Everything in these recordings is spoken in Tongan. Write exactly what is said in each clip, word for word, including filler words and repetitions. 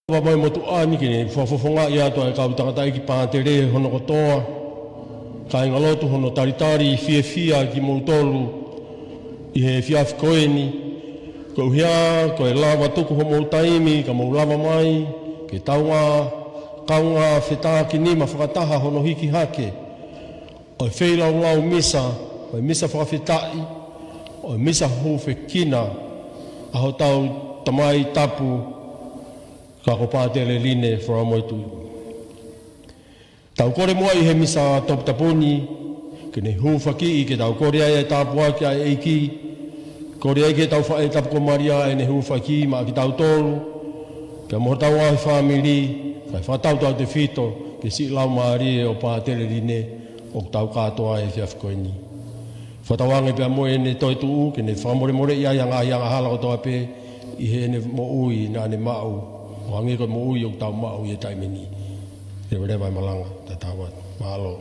Lava mai motuʻa ni ke ne fakafofongaʻi atu ʻa e kau tangataʻeiki pātele hono kotoa, kāingalotu hono talitali fiefia kimoutolu ʻi he efiafi ko eni, koeʻuhi ko e lava tuku homou taimi ka mou lava mai ke tau ngā kaungā fetākinima fakataha hono hiki hake ʻo e feilaulau misa, ʻo e misa fakafetaʻi, ʻo e misa hūfekina ʻa hotau Tamai Tapu, ka ko Pātele Line Folamoetuʻi. Tau kole muʻa ʻi he misa toputapu ni, ke ne hūfakiʻi ke tau kole ai e tāpuaki ʻa e ʻEiki, kole ai ki heʻetau faʻē tapu ko Malia ʻene hūfaki maʻa kitautolu, pea mo hotau ngaahi fāmili, kae fakatautautefito ki he siʻi laumālie ʻo Pātele Line ʻoku tau kātoa he efiafi ko eni. Fakatauange pea mo ʻene toetuʻu, ke ne fakamolemoleʻi ai ʻa e ngaahi angahala kotoa pē ʻi heʻene moʻui naʻa ne maʻu, ʻo hangē ko e moʻui ʻoku tau maʻu ʻi he taimi ni. Leveleva e malanga, tatau atu. Mālō.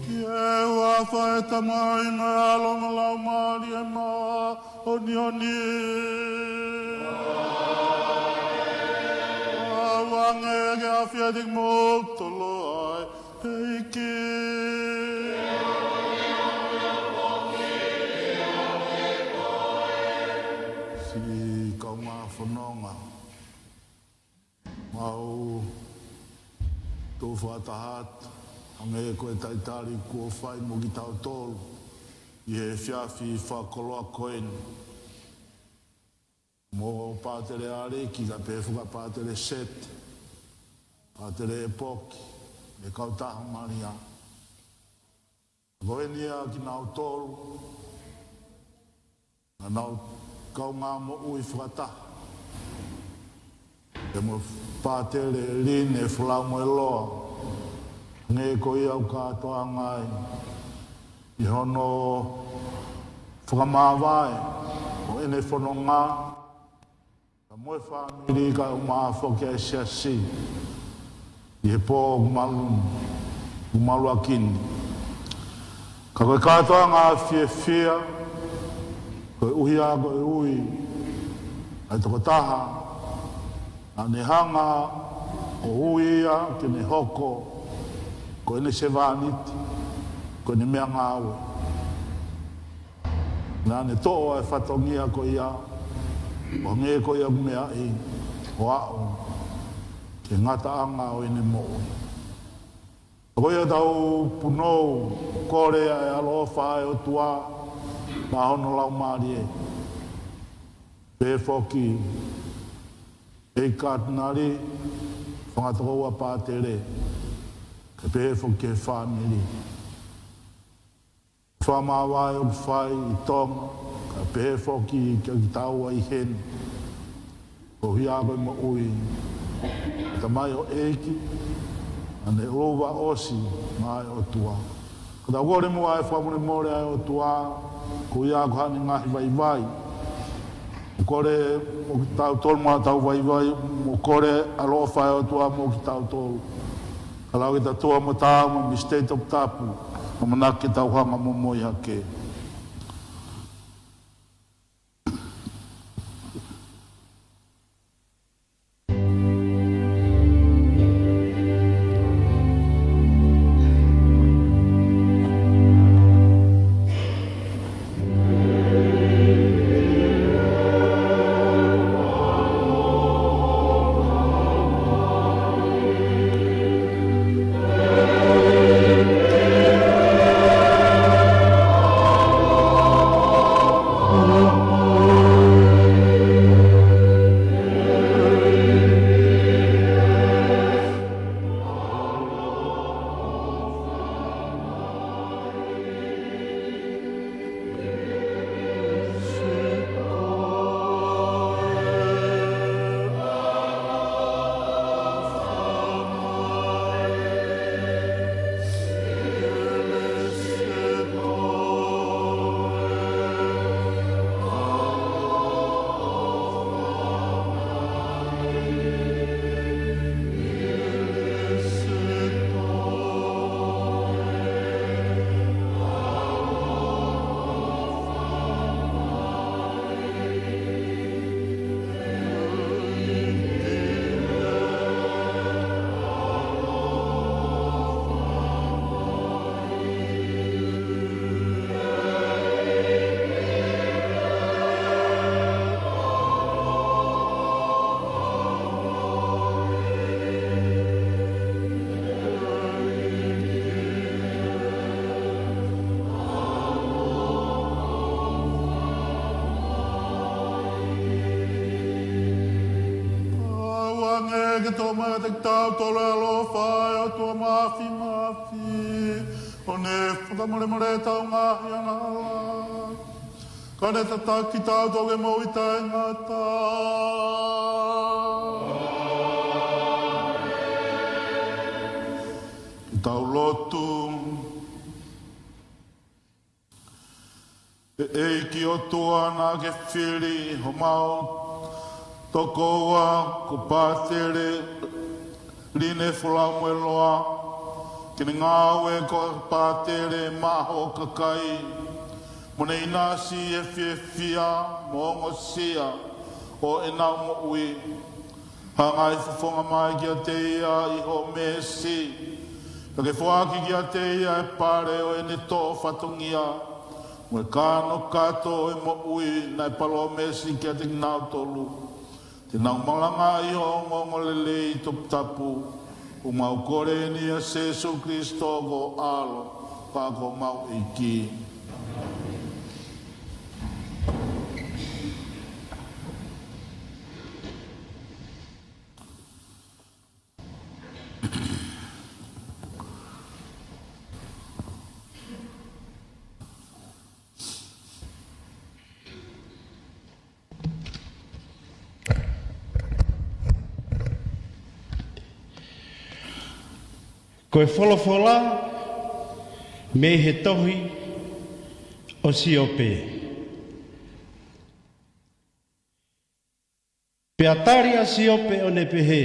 Ki he huafa ʻo e Tamai mo e ʻAlo mo e Laumālie Māʻoniʻoni. ʻOua ʻe ke ʻafio ʻiate kimoutolu ʻa e ʻEiki. Siʻi kaungā fononga, mau tuʻu fakataha atu, hangē ko e talitali kuo fai mo kitautolu ʻi he efiafi fakakoloa ko eni, mo Pātele ʻAleki, kae pehē foki kia Pātele Seti, Pātele ʻEpoki, mo e kautaha Malia. Ko eni ʻa kinautolu, naʻa nau kaungā moʻui fakataha pea mo Pātele Line Folaumoeloa, hangē ko ia ʻoku kātoanga ai ʻi hono fakamāvae ʻo ʻene fononga, ka mo e fāmili kae ʻumaʻā foki ʻa e siasi ʻi he pō ʻoku malu, ʻoku maluʻaki ni. Ka ko e kātoanga fiefia, koeʻuhi ko e ui ʻa e tokotaha naʻa ne hanga ʻo ui ia ke ne hoko ko ʻene sevāniti, ko ʻene meʻangāue. Naʻa ne toʻo ʻa e fatongia ko ia, ʻo hangē ko ia ʻoku meaʻi, ʻo aʻu ki he ngataʻanga ʻo ʻene moʻui. Ko ia ʻoku tau punou, kole ʻa e ʻaloʻofa ʻa e ʻOtua maʻa hono Laumālie. Pehē foki ʻEiki Katinali, fanga tokoua pātele, kae pehē foki ki he fāmili. Fakamāvae ʻoku fai ʻi Tonga, kae Pehē foki kiate kitaua ʻi heni, ko ia ko e moʻui, Tamai ʻo e ʻEiki, ʻa ʻene ʻova ʻosi maʻa e ʻOtua. Ka tau kole muʻa e fakamolemole ʻa e ʻOtua, ko ia ko haʻane ngaahi vaivai. Mo kole mo kitautolu maʻa ʻetau vaivai, mo kole ʻaloʻofa ʻa e ʻOtua mo kitautolu. Ka lau ke tau tuʻu mo tau mo mistei toputapu, ʻamanaki ke tau hanga ʻo momoi hake. Tau ange ke tō mai kiate kitautolu e ʻaloʻofa ʻa e ʻOtua Māfimafi, ʻo ne fakamolemole ʻetau ngaahi angahala, ka ne tataki kitautolu ki he moʻui taʻengata. Ke tau lotu. ʻE ʻEiki ʻOtua, naʻa ke fili homau tokoua ko Pātele Line Folamueloa, ke ne ngāue ko e pātele maʻa hoʻo kakai, mo ne ʻinasi ʻi he fiefia mo ongosia ʻo ʻenau moʻui. Hanga ʻo fofonga mai kiate ia ʻi hoʻo meesi, ka ke foaki kiate ia e pale ʻo ʻene toʻo fatongia, mo e kanokato ʻo e moʻui naʻe palōmesi kiate kinautolu. Te nau malangaʻi ho ongoongolelei toputapu, ʻoku mau kole ni ʻia Sīsū Kalaisi ko ho ʻAlo, pea ko homau ʻEiki. Ko e folofola mei he tohi ʻo Siope. Pea tali ʻa Siope ʻo ne pehē: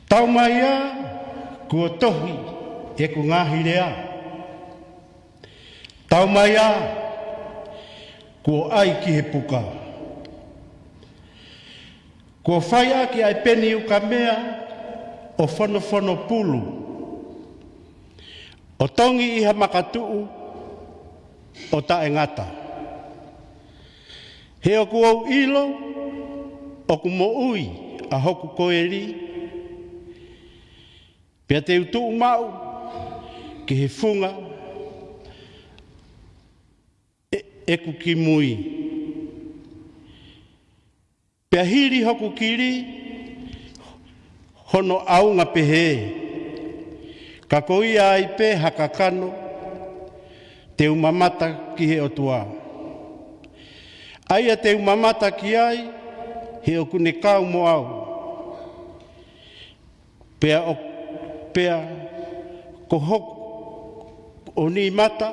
Tau mai ā, kuo tohi ʻeku ngaahi lea. Tau mai ā, kuo ʻai ki he puka. Kuo fai ʻaki ʻa e peni ukamea ʻo fonofono pulu, ʻo tongi ʻi ha makatuʻu ʻo taʻengata. He ʻoku ou ʻilo ʻoku moʻui ʻa hoku koeli, pea te u tuʻu maʻu ki he funga ʻe-, ʻeku kimui. Pea hili hoku kili hono ʻaunga pehē, ka ko ia ai pē ha kakano, te u mamata ki he ʻOtua. ʻa ia te u mamata ki ai, he ʻoku ne kau mo au. Pea ʻo, pea ko hoku ʻoni mata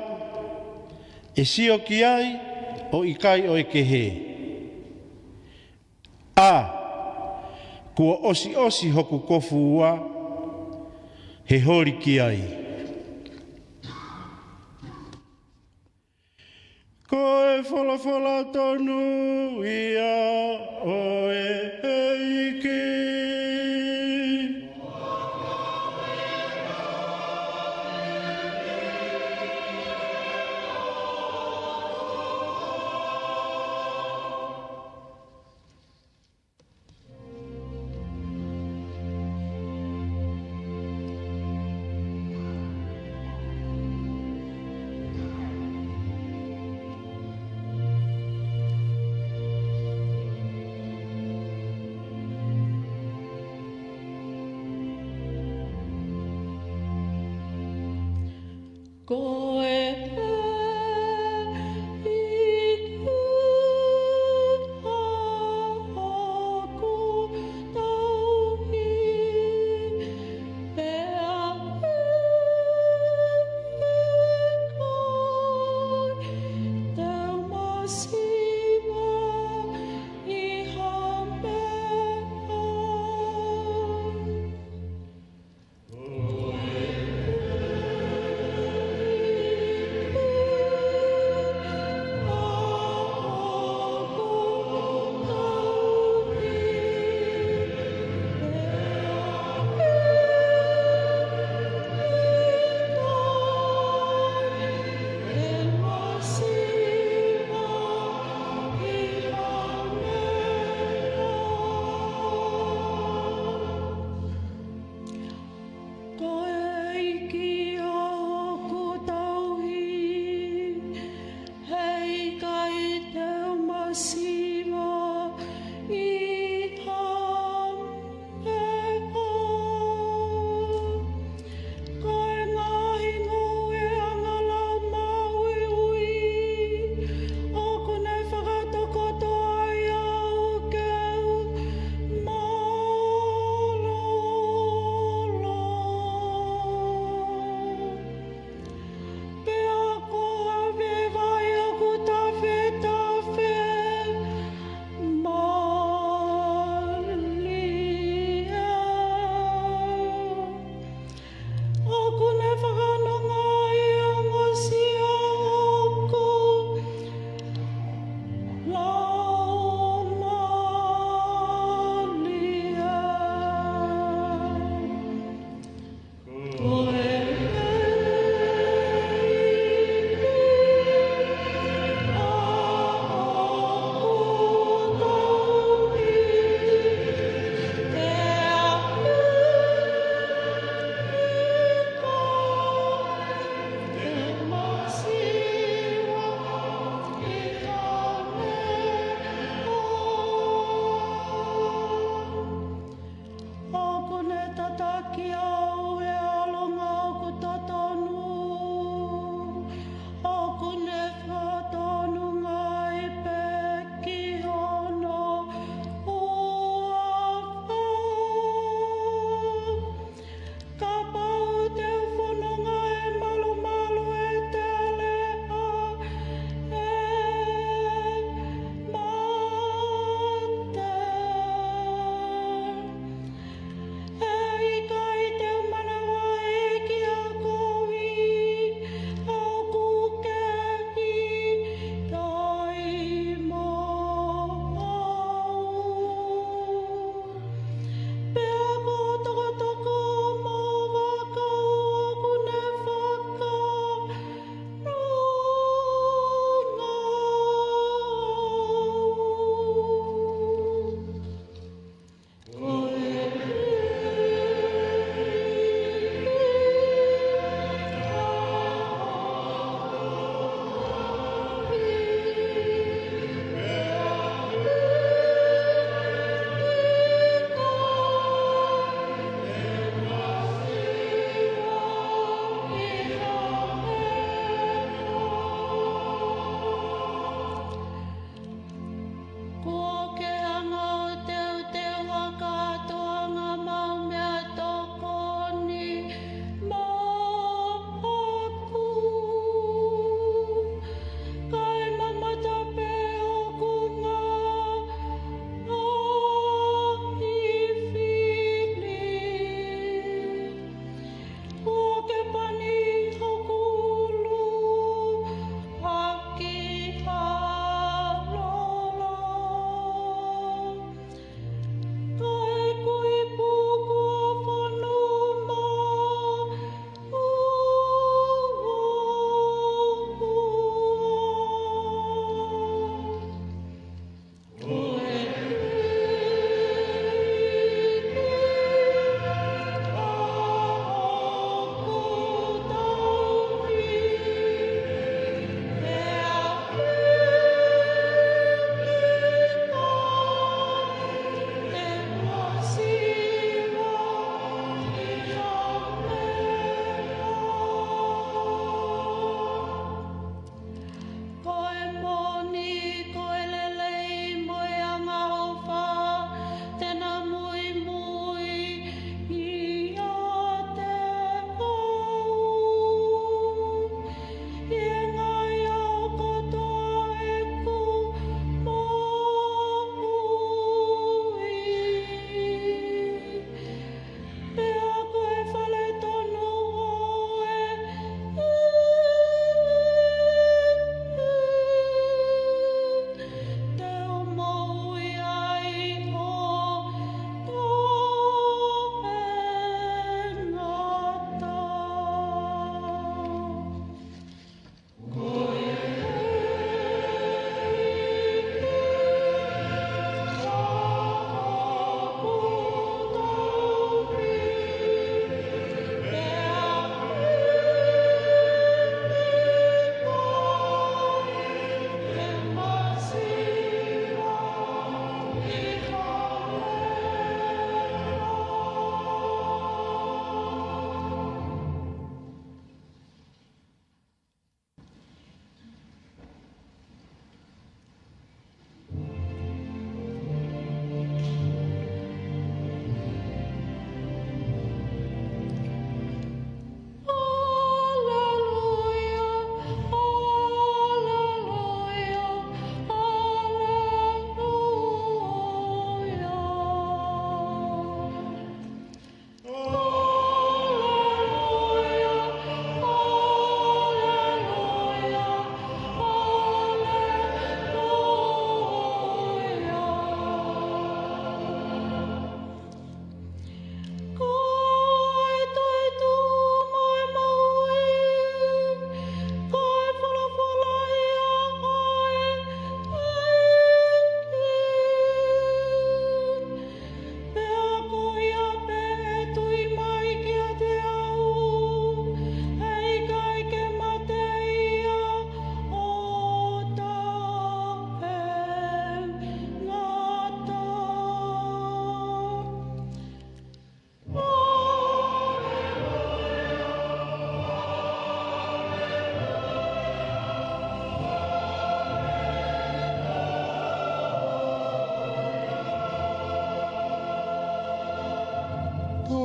ʻe sio ki ai, ʻo ʻikai ʻo e kehe. ʻA, kuo ʻosiʻosi hoku kofu ua, he holi ki ai. Ko e folofola tonu ia ʻo e ʻEiki. Ko e ʻEiki ʻa hoku tauhi, pea ʻe ʻikai te u masiva ʻi ha meʻa.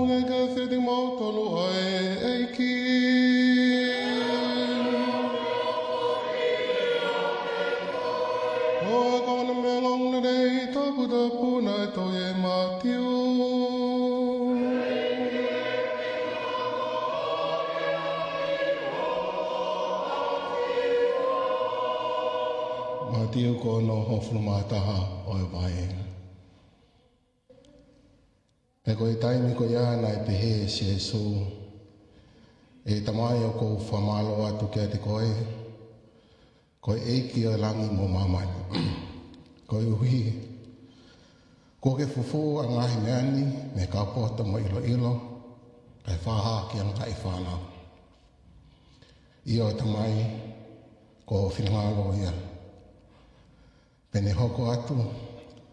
Naʻe ʻikai feti mautolu ʻa e ʻEiki. Ko e konga meʻa ongoongolelei toputapu naʻe tohi ʻe Mātiu. Mātiu ko hono hongofulu mā taha ʻo e vahe. Pea ko e taimi ko ia naʻe pehē ʻe Sīsū, ʻE Tamai, ʻoku ou fakamālō atu kiate koe, ko e ʻEiki ʻo e langi mo māmani. Koeʻuhi kuo ke fufū ʻa e ngaahi meʻa ni mei he kau poto mo e ʻiloʻilo, kae fakahā ki he ngaahi fānau. ʻIo Tamai, ko ho finangalo ia. Pea ne hoko atu,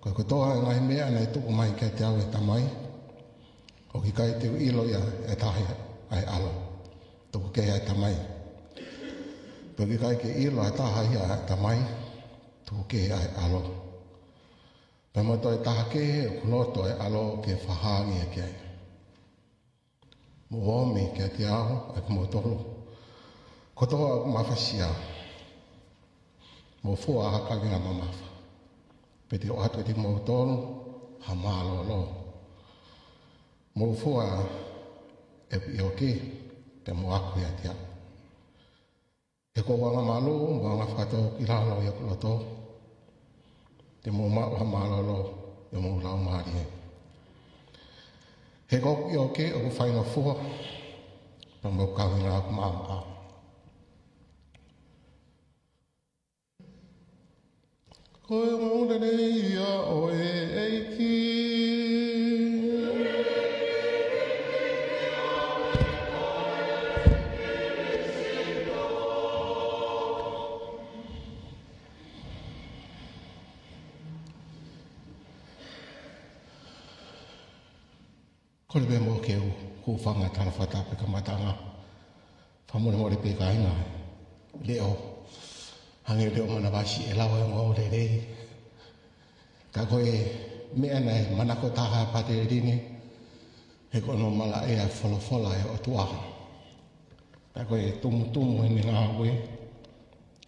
Ko e kotoa e ngaahi meʻa naʻe tuku mai kiate au ʻe he Tamai, ʻoku ʻikai te u ʻilo ia ʻe ha taha ʻa e ʻAlo, tuku kehe ʻa e Tamai. Pea ʻoku ʻikai ke ʻilo ʻe ha taha ia ʻa e Tamai, tuku kehe ʻa e ʻAlo. Pea mo e toe taha kehe ʻoku loto ʻa e ʻAlo ke fakahā ange ia ki ai. Mou ō mai kiate au ʻa kimoutolu kotoa ʻoku mafasia, mo fua ʻa e kaveinga mamafa, pea te u ʻoatu kiate kimoutolu ha mālōlō. Mou fua ʻeku ʻioke, pea mou ako ʻiate au. He ko hoku angamalū mo e anga fakatōkilalo ʻi hoku loto, te mou maʻu ha mālōlō ʻi homou laumālie. He ko hoku ʻioke ʻoku faingofua, pea mo hoku kaveinga ʻoku maʻamaʻa. Ko e ongoongolelei ia ʻo e ʻEiki. Kole pē muʻa ke u hūfanga he tala fakatapu kamataʻanga. Fakamolemole pē kāinga, leʻo, hangē leʻo manavasi ʻe lau e ongoongolelei. Ka ko e meʻa naʻe manako taha ʻa Pātele Line, he ko hono malaʻe ʻa e folofola ʻa e ʻOtua. Ka ko e tumutumu ʻene ngāue,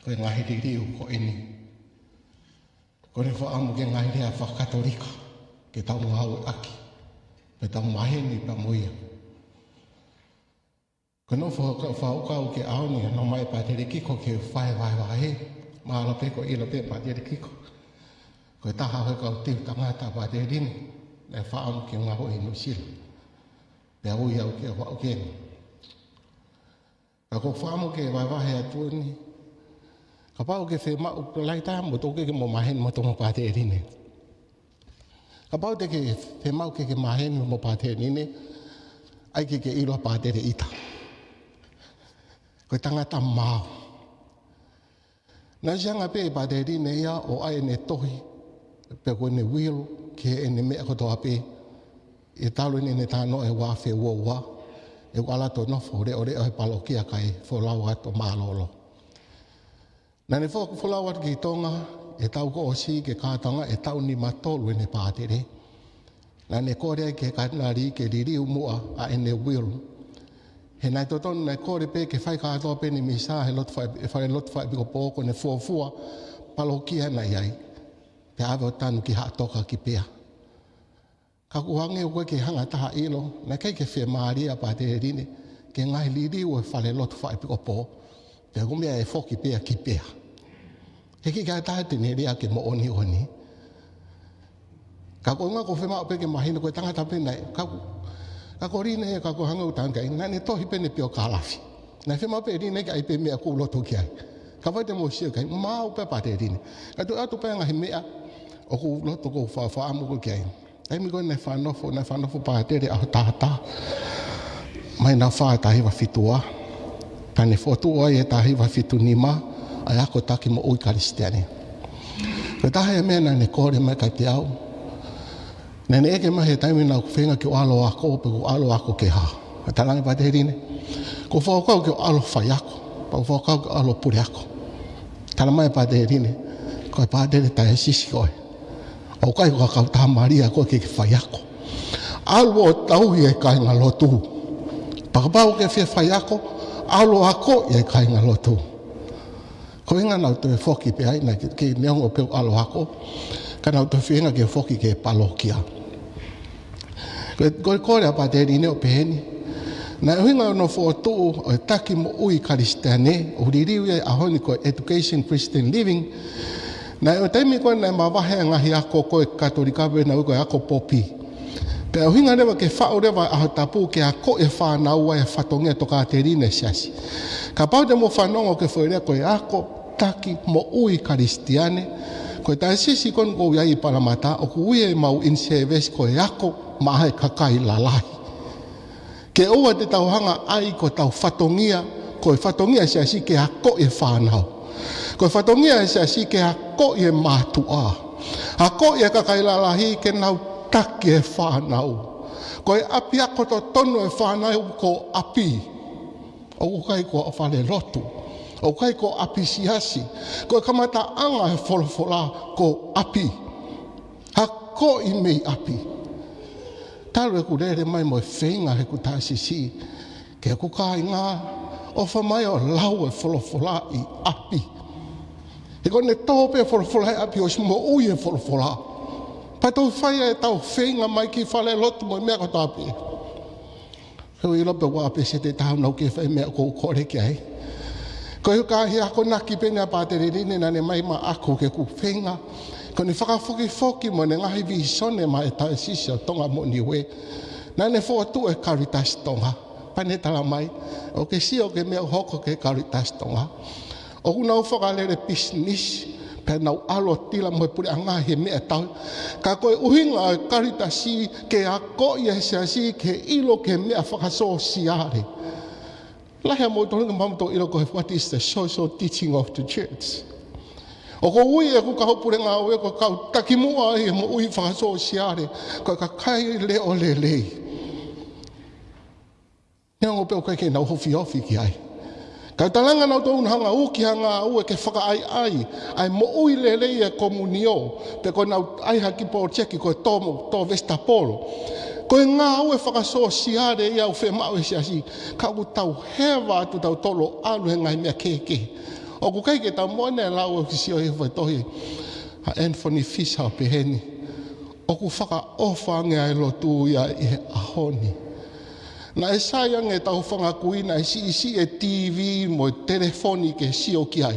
ko e ngaahi liliu ko eni. Ko ʻene fakaʻamu ki he ngaahi lea fakakatolika, ke tau ngāueʻaki, pea tau maheni pea mo ia. Ko e nofo fakakaukau ki he ʻaho ni, naʻe ʻomai ʻe Pātele Kiko ke fai e vahevahe, mahalo pē ʻoku ʻilo pē ʻe Pātele Kiko. Ko e taha ʻo e kau teu tangata ʻa Pātele Line, naʻe fakaʻamu ke ngāue ʻi Nuʻusila. Pea ui au ke u aʻu ki heni. Ka ʻoku ou fakaʻamu ke vahevahe atu eni. Kapau ʻoku ke fiemaʻu, laita mo toki ke mo maheni mo tomo Pātele Line. Kapau te ke fiemaʻu ke ke maheni mo Pātele Line, ʻai ke ke ʻilo ʻa Pātele ʻIta. Ko e tangata maau. Naʻe ʻosi hanga pē ʻe Pātele Line ia ʻo ʻai ʻene tohi, pe ko ʻene will, ki heʻene meʻa kotoa pē, ʻi he talu eni ʻene talanoa ʻi he ua afe ua ua, ʻi heʻeku ʻalu atu ʻo nofo leʻoleʻo he palokia kae folau atu ʻo mālōlō. Naʻá ne foki folau atu ki Tonga, ʻi he taʻu kuo ʻosi ki he kātoanga, ʻi he taʻu nima tolu ʻene pātele. Naʻá ne kole ai ki he katinali ke liliu muʻa ʻa ʻene will. He naʻe totonu naʻe kole pē ke fai kātoa pē ʻene misa he lotu faka-, he falelotu fakaʻepikopō ko ʻene fuofua palokia naʻe ʻi ai. Pea ʻave ʻo tanu ki Haʻatoka ki Pea. Ka ʻoku hangē ʻoku ʻikai ke hanga ʻe ha taha ʻo ʻilo, naʻe ʻikai ke fiemālie ʻa Pātele Line ki he ngaahi liliu ʻo e falelotu fakaʻepikopō. Pea ko e meʻa ʻe foki pē ia ki Pea. He ʻikai ke ʻi ai ha taha te ne lea ke moʻoniʻoni. Ka ko e ʻuhinga ʻoku ou fiemaʻu pē ke mahino ko e tangata pē naʻe, ka ko, ka ko Line ia ka ʻoku hangē ʻoku tangai, naʻá ne tohi pē ʻene piokālafi. Naʻe fiemaʻu pē ʻe Line ke ʻai pē meʻa ʻoku ou loto ki ai. Kapau te mou sio ki ai, maau pē ʻa Pātele Line. Ka tuʻu atu pē ngaahi meʻa ʻoku ou loto ʻoku ou fa-, fakaʻamu ʻoku ou ki ai. Taimi ko ē naʻe fakanofo, naʻe fakanofo Pātele ʻaho taha taha. Māhina fā taha hiva fitu ua. Pea ne fokotuʻu ai he taha hiva fitu nima, ʻa e Ako Taki Moʻui Kalisitiane. Ko e taha e meʻa naʻá ne kole mai kiate au. Naʻá ne ʻeke mai he taimi naʻá ku feinga ke u ʻalu ʻo ako, pe ʻoku ou ʻalu ʻo ako ki he hā. Pea talaange ʻe Pātele Line, ʻoku ou fakakaukau ke u ʻalu ʻo faiako, pea ʻoku ou fakakaukau ke u ʻalu ʻo puleako. Talamai ʻe Pātele Line, ko e pātele taiosisi koe. ʻOku ʻikai ko ha kau tamalia koe ke ke faiako. ʻAlu ʻo tauhi e kāingalotu. Pea kapau ʻoku ke fie faiako, ʻalu ʻo akoʻi e kāingalotu. Ko e ʻuhinga naʻa nau toe foki pē ai, naʻe ʻikai ke neongo pē ʻalu ʻo ako, ka naʻa nau toe feinga ke foki ki he palokia. Ko e, ko e kole ʻa Pātele Line ʻo pehē ni. Naʻe ʻuhinga hono fokotuʻu ʻo e Taki Moʻui Kalisitiane, ʻoku liliu ia he ʻaho ni ko e Education Christian Living. Naʻe ʻi he taimi ko ē naʻe mavahe e ngaahi ako ko ē Katolika pea nau ui ko e ako popi. Pea ʻuhinga leva ke faʻu leva e ʻaho tapu ke akoʻi e fānau ʻa e fatongia tokāteline ʻa e siasi. Kapau te mou fanongo ki he foʻi lea ko e ako, taki, moʻui Kalisitiane, ko e taʻesisi ko eni ʻoku ʻi ai ʻi Palamata, ʻoku ui ʻe heʻemau in-service ko e ako maʻa e kakai lalahi. Ke ʻoua te tau hanga ʻai ko hotau fatongia, ko e fatongia ʻa e siasi ke akoʻi e fānau. Ko e fatongia ʻa e siasi ke akoʻi e mātuʻa. Akoʻi e kakai lalahi ke nau taki e fānau. Ko e ʻapiako totonu e fānau ko ʻapi. ʻOku ʻikai ko falelotu. ʻOku ʻikai ko ʻapi siasi. Ko e kamataʻanga e folofola ko ʻapi. Akoʻi mei ʻapi. Talu ʻeku lele mai mo e feinga heʻeku taʻesisi ki heʻeku kāinga, ʻofa mai ʻo lau e folofola ʻi ʻapi. He ko ʻene tō pē folofola ʻi ʻapi ʻosi moʻui e folofola. Pea tau fai ʻetau feinga mai ki falelotu mo e meʻa kotoa pē. He ʻoku ʻilo pē ʻoku ʻi ai e peseti ʻe taha ʻoku nau kei fai e meʻa ʻoku ou kole ki ai. Ko e ʻuhinga he akonaki pē eni ʻa Pātele Line naʻa ne ʻomai maʻaku ke u feinga. Ko ʻene fakafokifoki mo ʻene ngaahi vīsone maʻa e taʻesisi ʻo Tonga mo Niue. Naʻa ne fokotuʻu e Caritas Tonga. Pea ne talamai, ʻoku ke sio ki he meʻa ʻoku hoko ki he Caritas Tonga. ʻOku nau fakalele pisinisi, pea nau ʻalu ʻo tila mo e puleʻanga he meʻa tau. Ka ko e ʻuhinga ʻo e Caritas ke akoʻi e siasi ke ʻilo ki he meʻa fakasōsiale. Lahi ʻa moutolu ʻoku mou ʻilo ko e what is the social teaching of the church. ʻOku ou ui ʻeku kau pule ngāue ko e kau takimuʻa ʻi he moʻui fakasōsiale, ko e kakai leʻo lelei. Neongo pē ʻoku ʻikai ke nau ofiofi ki ai. Ka ʻoku talanga nautolu ʻoku nau hanga ʻo uki ha ngāue ke fakaʻaiʻai ʻa e moʻui lelei ʻa e komunio, pe ko ʻenau ʻai ha kiʻi polotieki ko e tō, tō vesitapolo. Ko e ngāue fakasōsiale ia ʻoku fiemaʻu ʻe he siasi, ka ʻoku tau heva atu tautolu ʻo ʻalu he ngaahi meʻa kehekehe. ʻOku ʻikai ke tau moʻoni e lau ʻoku sio ʻi he foʻi tohi ʻa Anthony Fisher ʻo pehē ni. ʻOku fakaʻofa ange ʻa e lotu ia ʻi he ʻaho ni. Naʻe sai ange ʻetau fanga kui naʻe siʻisiʻi e TV mo e telefoni ke sio ki ai.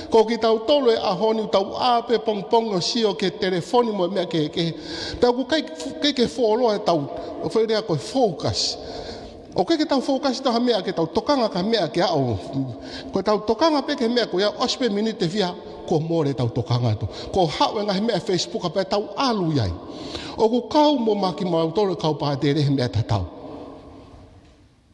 Ko kitautolu he ʻaho ni ʻoku tau ʻā pē pongipongi ʻo sio ki he telefoni mo e meʻa kehekehe. Pea ʻoku ʻikai, ʻikai ke fuoloa ʻetau, ʻoku fai e lea ko e focus. ʻOku ʻikai ke tau focus ʻi ha meʻa ke tau tokanga ki ha meʻa ke aʻu. Ko ʻetau tokanga pē ki he meʻa ko ia ʻosi pē miniti ʻe fiha kuo mole ʻetau tokanga atu. Kuo haʻu e ngaahi meʻa Facebook pea tau ʻalu ai. ʻOku kau mo maʻa kimautolu e kau pātele he meʻa tatau.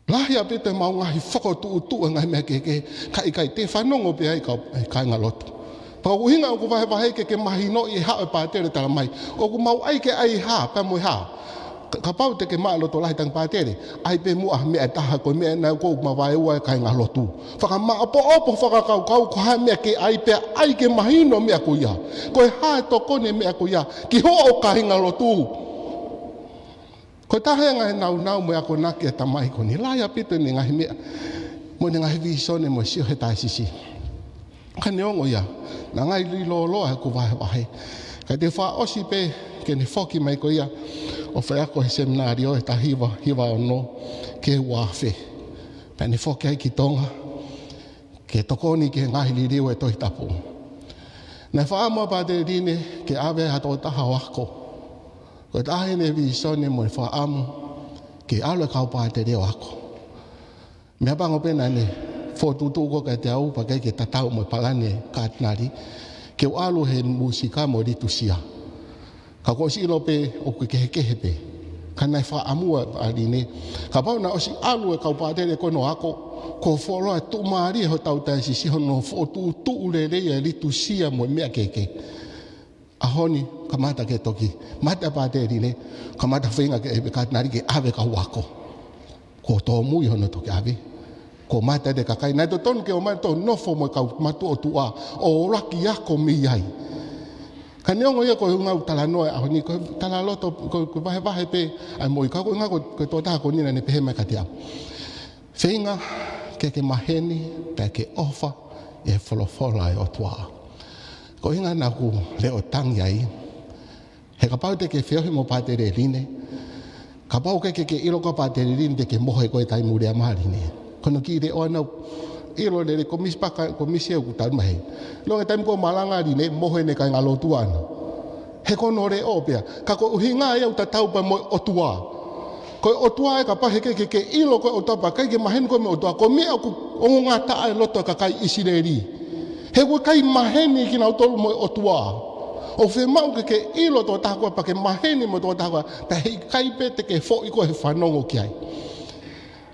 Lahi ʻaupito ʻemau ngaahi fokotuʻutuʻu e ngaahi meʻa kehekehe, ka ʻikai te fanongo pē ai kau, e kāingalotu. Pea ko e ʻuhinga ʻoku vahevahe ke ke mahinoʻi e haʻu e pātele talamai. ʻOku mau ʻai ke ʻai hā, pea mo e hā. Ka-, kapau te ke maʻu loto lahi tangi pātele, ʻai pē muʻa ha meʻa ʻe taha ko e meʻa naʻe ʻoku mavaeua e kāingalotu. Fakamaʻopoʻopo fakakaukau ko e hā e meʻa ke ʻai pea ʻai ke mahino e meʻa ko ia. Ko e hā e tokoni e meʻa ko ia ki hoʻo kāingalotu. Ko e taha e ngaahi nāunau mo e akonaki ʻa e tamai ko eni, lahi ʻaupito ʻene ngaahi meʻa mo ʻene ngaahi vīsone mo e sio he taʻesisi. Ka neongo ia, naʻe ngali lōloa ʻeku vahevahe. Ka te u fakaʻosi pē ke ne foki mai ko ia ʻo faiako he seminalio he taha hiva hiva ono ki he ua afe. Pea ne foki ai ki Tonga ke tokoni ki he ngaahi liliu e Tohi Tapu. Naʻe fakaʻamu ʻa Pātele Line ke ʻave ha tokotaha ʻo ako. Ko e taha ʻene vīsone mo e fakaʻamu ke ʻalu e kau pātele ʻo ako. Meʻapango pē naʻa ne fokotuʻutuʻu ko ē kiate au pea ʻikai ke tatau mo e palani ʻa e katinali, ke u ʻalu he mūsika mo e litūsia. Ka kuo u ʻosi ʻilo pē ʻoku kehekehe pē. Ka naʻe fakaʻamu ʻa Line. Kapau naʻe ʻosi ʻalu e kau pātele ko ē ʻo ako, kuo fuoloa e tuʻumālie hotau taʻesisi hono fokotuʻutuʻu lelei e litūsia mo e meʻa kehekehe. ʻAho ni, kamata ke toki mate ʻa Pātele Line, kamata feinga ke ʻave katinali ke ʻave kau ako. Kuo tōmui hono toki ʻave. Kuo mate ʻa e kakai. Naʻe totonu ke ō mai ʻo nofo mo e kau mātuʻa ʻo tuʻa, ʻo ʻuluaki ako mei ai. Ka neongo ia ko e ʻuhinga ʻeku talanoa he ʻaho ni, ko e talaloto, ko, ko e vahevahe pē ʻa e moʻui, ka ko e ʻuhinga ko, ko e tokotaha ko eni naʻá ne pehē mai kiate au: Feinga ke ke maheni, pea ke ʻofa ʻi he folofola ʻa e ʻOtua. Ko e ʻuhinga naʻá ku leʻo tangi ai, he kapau te ke feohi mo Pātele Line, kapau ʻokú ke, ke ʻilo ko Pātele Line te ke mohe ko e taimi ʻoku lea mai ai Line. Ko hono kiʻi leʻo ʻaʻana, ʻilo lelei, ko e misi paka, ko e misi ʻoku tau maheni. Lolotonga e taimi ko ē ʻoku malanga ai Line, mohe ʻene kāingalotu ʻaʻana. He ko hono leʻo pē ia. Ka ko e ʻuhinga ia ʻoku tatau pē mo e ʻOtua. Ko e ʻOtua ē, kapau heʻikai ke, ke ʻilo ko e ʻOtua pea ʻikai ke maheni koe mo e ʻOtua, ko e meʻa ʻoku, ʻoku ngata ai e loto ʻo e kakai ʻIsileli. He ʻoku ʻikai maheni kinautolu mo e ʻOtua. ʻOku fiemaʻu ke ke ʻilo tokotaha koe pea ke maheni mo e tokotaha koe, pea heʻikai pē te ke foʻi koe he fanongo ki ai.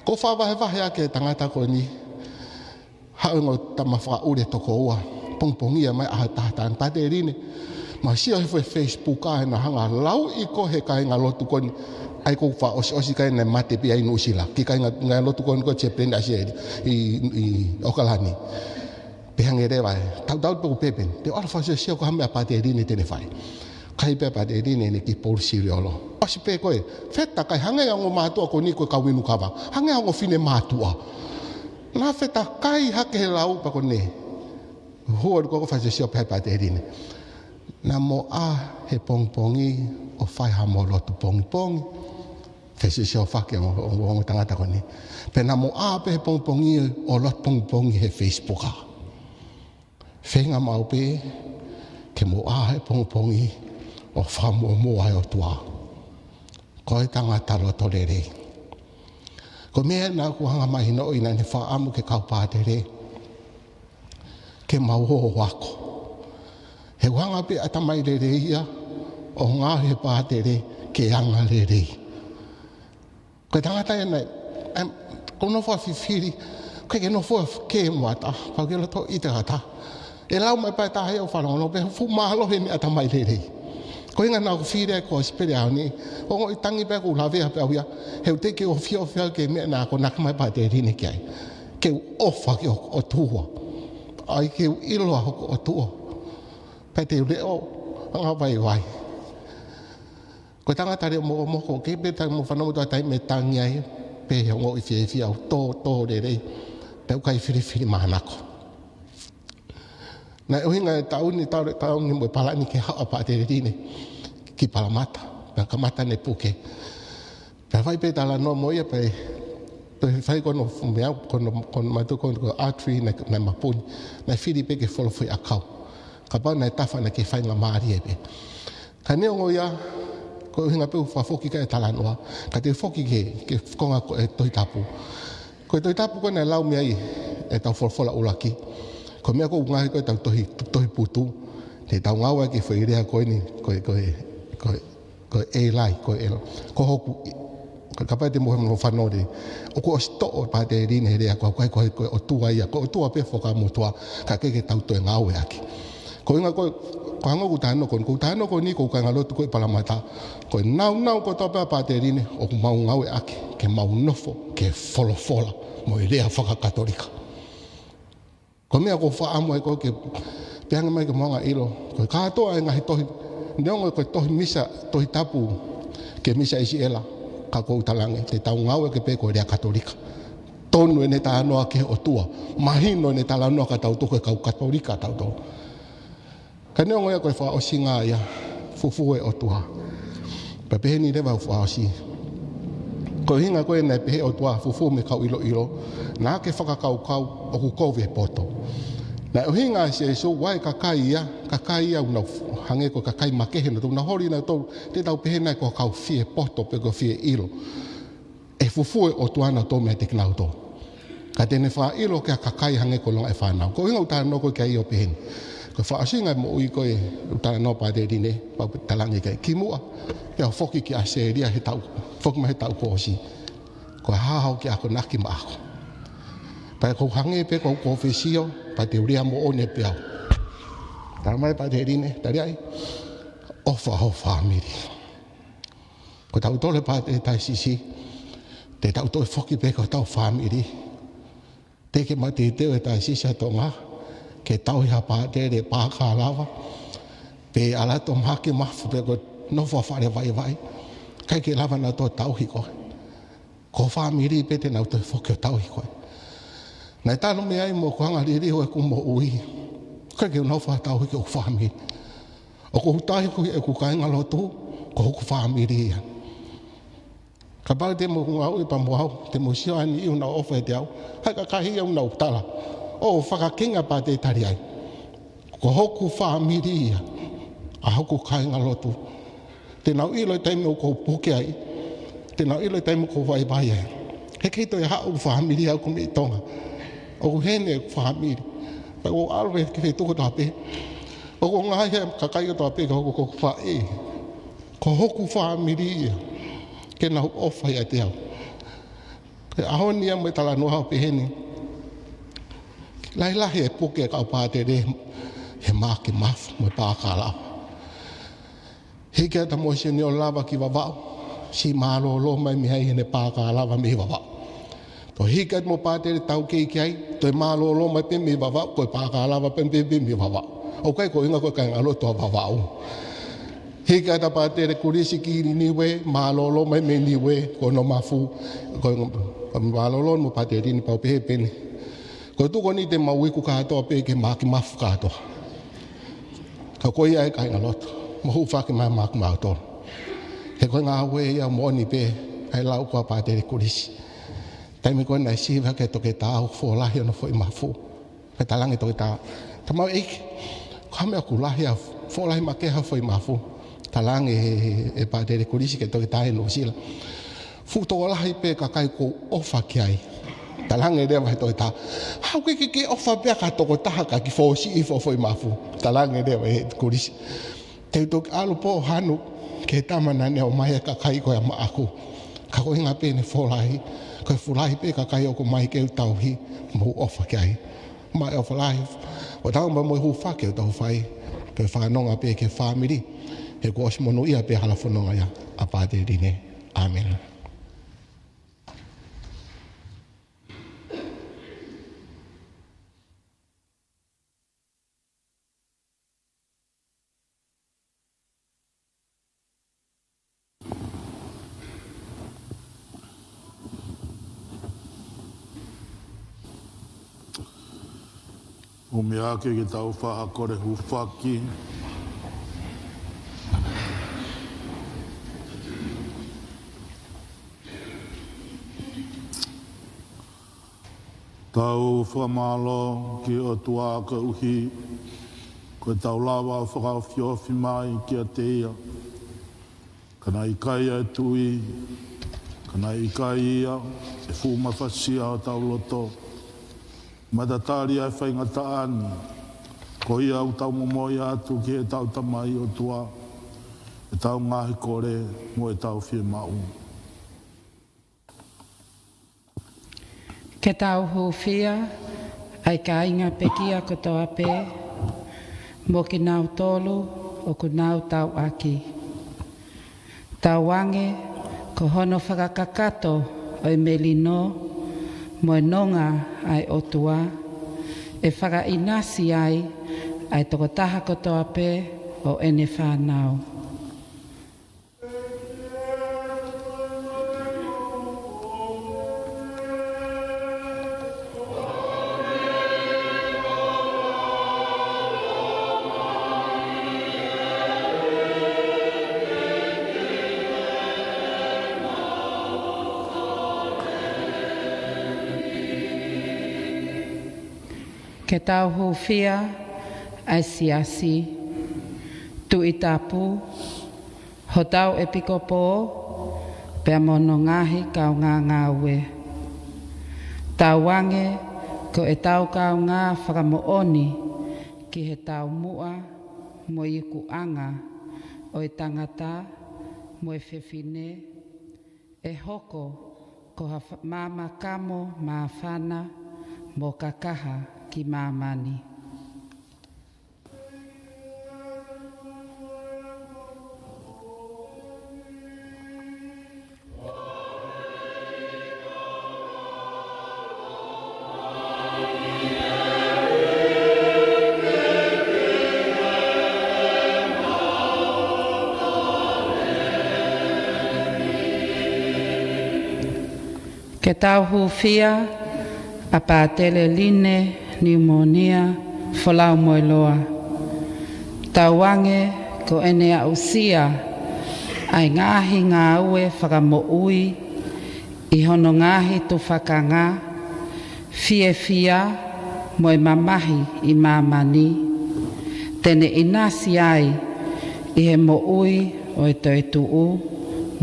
Ko e faʻa vahevahe ʻa e tangata ko eni, haʻu e ongo tama fakaʻuli ʻe toko ua, pongipongia mai ʻaho ʻe taha, taʻane: Pātele Line, mau sio he fe-, Facebook ʻa ē naʻe hanga ʻo lauʻi koe ʻe he kāingalotu ko eni, ʻa ia ʻoku fakaʻosiʻosi, kāinga naʻe mate pē ʻi Nuʻusila, ki he kāinga, kāingalotu ko eni ko Chaplain ʻa ē ʻi, ʻi, ʻi ʻAokalani. Pea hangē leva ʻe tautau pē ʻoku pehē pē, te u ʻalu ʻo fakasiosio ko e hā e meʻa ʻa Pātele Line te ne fai. Kai pē ʻa Pātele Line ʻene kiʻi pouli siliolo. ʻOsi pē ko ē, feta kai, hangē ʻa e ongo mātuʻa ko eni ko e kau inu kava. Hangē ʻa e ongo finemātuʻa. Naʻa feta kai hake he lau pea ko ʻene hū ʻo alu ko ē ʻo fakasiosio, pehē ʻe Pātele Line: Naʻa mo ʻā he pongipongi ʻo fai haʻamo lotu pongipongi. Fakasiosio hake ʻa e ongo, ongo, ongo tangata ko eni. Pea naʻa mo ʻā pē he pongipongi ʻo lotu pongipongi he Facebook. Feinga maʻu pē ke mo ʻā he pongipongi ʻo fakamuʻomuʻa e ʻOtua. Ko e tangata loto lelei. Ko e meʻa naʻá ku hanga ʻo mahinoʻi, naʻá ne fakaʻamu ke kau pātele ke mau ō ʻo ako. He ʻoku hanga pē ʻatamai lelei ia ʻo ngaohi e pātele ke anga lelei. Ko e tangata ē naʻe, ʻa, ʻoku ou nofo ʻo fifili, ʻoku ʻikai ke nofo ke mo ata, pau ke loto ʻi te ata. ʻE lau mai pē ʻe taha ia ʻo fanongo pē, fuʻu mālohi ʻene ʻatamai lelei. Ko e ʻuhinga naʻá ku fili ai e kosipeli he ʻaho ni, ʻoku ou ongoʻi tangi pē ʻoku ou lavea pē au ia, he ʻoku teʻeki ke u ofiofi au ki he meʻa naʻe akonaki mai ʻa Pātele Line ki ai. Ke u ʻofa ki hoku ʻOtua. ʻAi ke u ʻilo ʻa hoku ʻOtua. Pea te u leʻo, anga vaivai. Ko e tangata leʻo mokomoko, ʻikai pē te u fanongo mo e taimi ʻe tangi ai, pea ongoʻi fiefia ʻo tō, tō lelei, pea ʻikai filifilimānako. Naʻe ʻuhinga e taʻu ni, taʻu, taʻu ni mo e palani ke haʻu ʻa Pātele Line ki Palamata, pea kamata ʻene puke. Pea fai pē talanoa mo ia pea toe fai ko hono meʻa, ko hono, ko hono mātuʻa ko hono, ko e artery naʻe, naʻe mapuni, naʻe fili pē ke folo foʻi ʻakau. Kapau naʻe tafa naʻe kei faingamālie pē. Ka neongo ia, ko e ʻuhinga pē ʻoku ou fakafoki ki ai e talanoa, ka te u foki ki he, ki he konga ko ē Tohi Tapu. Ko e Tohi Tapu ko ē naʻe lau mei ai ʻetau folofola ʻuluaki. Ko e meʻa ko ē ʻoku ngaohi ko ē ʻetau tohi, tohi putu. Te tau ngāueʻaki e foʻi lea ko eni, ko e, ko e, ko e, ko e ʻelai, ko e ʻelai. Ko hoku, ka, kapau te mou fanongo lelei. ʻOku ʻosi toʻo ʻe Pātele Line e lea ko ē, ko e, ko e, ko e ʻOtua ia, ko e ʻOtua pē Fuakava Motuʻa, ka ʻoku ʻikai ke tau toe ngāueʻaki. Ko e ʻuhinga ko ē, ko e anga ʻeku talanoa ko eni, ʻeku talanoa ko eni ki he kāingalotu ko ē ʻi Palamata. Ko e nāunau kotoa pē ʻa Pātele Line, ʻoku mau ngāueʻaki ke mau nofo ki he folofola mo e lea fakakatolika. Ko e meʻa ʻoku ou fakaʻamu ai ko ē ke pehē ange mai ke mou hanga ʻo ʻilo. Ko e kātoa e ngaahi tohi, neongo ko e tohi misa, Tohi Tapu ki he misa ʻIsileli, ka ʻoku ou talaange, te tau ngāueʻaki pē ko e lea Katolika. Tonu ʻene talanoa ki he ʻOtua. Mahino ʻene talanoa kiate kitautolu ko e kau Katolika kitautolu. Ka neongo ia ko e fakaʻosinga ia, fufū e ʻOtua. Pea pehē ni leva ʻeku fakaʻosi. Ko e ʻuhinga ko ē naʻe pehē ʻe he ʻOtua fufū mei he kau ʻiloʻilo, naʻá ke fakakaukau ʻoku kovi e poto. Naʻe ʻuhinga ʻa Sīsū, ʻoua ʻe kakai ia, kakai ia ʻoku nau hangē ko e kakai makehe nautolu, nau holi nautolu, te tau pehē nai ko e kau fie poto pe ko e fie ʻilo. ʻE fufū e ʻOtua nautolu meiate kinautolu. Ka te ne fakaʻilo ki he kakai hangē ko e longaʻi fānau. Ko e ʻuhinga ʻoku ou talanoa ko ē ki ai ʻo pehē ni. Ko e fakaʻosinga e moʻui ko ē ʻoku talanoa ʻa Pātele Line, pea u talaange ki ai kimuʻa, pea u foki ki ʻAositelēlia he taʻu, foki mai he taʻu kuo ʻosi. Ko e hā haʻo kiʻi akonaki maʻaku? Pea ʻoku ou hangē pē ko ʻeku kōfesio, pea te u lea moʻoni pē au. Talamai ʻe Pātele Line, tali ai, ʻofa ho fāmili. Ko tautolu e pātele taisisi, te tau toe foki pē ki hotau fāmili. Teʻeki ke mateuteu e taisisi ʻa Tonga ke tauhi ha pātele pāka lava. Pe ʻalu atu ʻo mahaki mafu pe ko e nofo ʻi fale vaivai. ʻIkai ke lava naʻa toe tauhi koe. Ko ho fāmili pē te nau toe foki ʻo tauhi koe. Naʻe talu mei ai mo hoku hanga liliu ʻeku moʻui. ʻIkai ke u nofo ʻo tauhi ki hoku fāmili. ʻOku ou tauhi ʻeku kāingalotu, ko hoku fāmili ia. Kapau te mou ngāue pea mo au, te mou sio ʻa e niʻihi ʻoku nau ʻofa ʻiate au. Hai kakai ia ʻoku nau tala. ʻO fakakinga pea te tali ai. Ko hoku fāmili ia. ʻA hoku kāingalotu. Te nau ʻilo e taimi ʻoku ou puke ai. Te nau ʻilo e taimi ʻoku ou vaivai ai. He ʻikai toe haʻu fāmili au ko mei Tonga. ʻOku heni ʻeku fāmili. Pea ʻoku ou ʻalu pē ki he feituʻu kotoa pē. ʻOku ou ngaohi e kakai kotoa pē ko hoku, ko hoku faʻē. Ko hoku fāmili ia. Ke nau ʻofa ʻiate au. Ko e ʻaho ni ia mo e talanoa ʻoku pehē ni. Lahilahi e puke e kau pātele he mahaki mafu mo e pākalava. Hiki atu mo Senior Lava ki Vavaʻu, siʻi mālōlō mai mei ai heʻene pākalava mei Vavaʻu. Toe hiki atu mo Pātele Taukei ki ai, toe mālōlō mai pē mei Vavaʻu, ko e pākalava pē pē mei Vavaʻu. ʻOku ʻikai ko e ʻuhinga ko e kāingalotu ʻa Vavaʻu. Hiki atu ʻa Pātele Kulisi ki Niue, mālōlō mai mei Niue, ko hono mafu, ko e mālōlō mo Pātele ni pau pē pē ni. Ko e tuʻu ko eni te mau iku kātoa pē ki he mahaki mafu kātoa. Ka ko ia e kāingalotu, mou hūfaki mai maʻa kimautolu. He ko e ngāue ia moʻoni pē, ʻa e lau ko ia ʻa Pātele Kulisi. Taimi ko ē naʻe siva ki ai e toketā ʻoku folahi hono foʻi mafu. Pea talaange toketā, tamaiki, ko e hā e meʻa ʻoku lahi ai, folahi makehe hoʻo foʻi mafu. Talaange ʻe, ʻe, ʻe Pātele Kulisi ki he toketā ʻi Nuʻusila. Fuʻu tokolahi pē kakai ʻoku ou ʻofa ki ai. Talaange leva ʻe he toketā, ʻoku ʻikai ke ke ʻofa pē ki ha tokotaha ka ke fosiʻi hoʻo foʻi mafu. Talaange leva ʻe Kulisi, te u toki ʻalu pē ʻo hanu ki he tama naʻa ne ʻomai e kakai ko ia maʻaku. Ka ko e ʻuhinga pē ʻene folahi, ko e folahi pē kakai ʻoku ʻomai ke u tauhi mo ʻofa ki ai. Maʻu e ʻofa lahi, ʻo tau maʻu mo e hūfaki ʻoku tau fai, ke fanongo pē ki he fāmili, he kuo ʻosi monūʻia pē hala fononga ia ʻa Pātele ni. ʻĀmeni. Umi ake ke tau faʻa kole hūfaki. Tau fakamālō ki he ʻOtua koeʻuhi ko ʻetau lava ʻo fakaofiofi mai kiate ia. Ka naʻe ʻikai ʻa e tui, ka naʻe ʻikai ia ʻe fuʻu mafasia hotau loto, mo tatali ʻa e faingataʻa ni, ko ia ʻoku tau momoi atu ki heʻetau Tamai ʻOtua ʻetau ngaahi kole mo ʻetau fiemaʻu. Ke tau hūfia ʻa e kāinga pekia kotoa pē, mo kinautolu ʻoku nau tauʻaki. Tauange ko hono fakakakato ʻo e melino mo e nonga ʻa e ʻOtua, ʻe fakaʻinasi ai ʻa e tokotaha kotoa pē ʻo ʻene fānau. Ke tau hūfia ʻa e Siasi, Tuʻi Tapu, hotau ʻEpikopō, pea mo hono ngaahi kaungāngāue. Tauange ko ʻetau kaungā fakamoʻoni ki he taumuʻa mo e ikuʻanga ʻo e tangata mo e fefine, ʻe hoko ko ha fa-, maama kamo māfana mo kakaha ki māmani. Ke tau hūfia ʻa Pātele Line Niumonia Folau Moeloa. Tauange ko ʻene aʻusia ʻa e ngaahi ngāue fakamoʻui ʻi hono ngaahi tufakanga, fiefia mo e mamahi ʻi māmani, te ne ʻinasi ai ʻi he moʻui ʻo e toetuʻu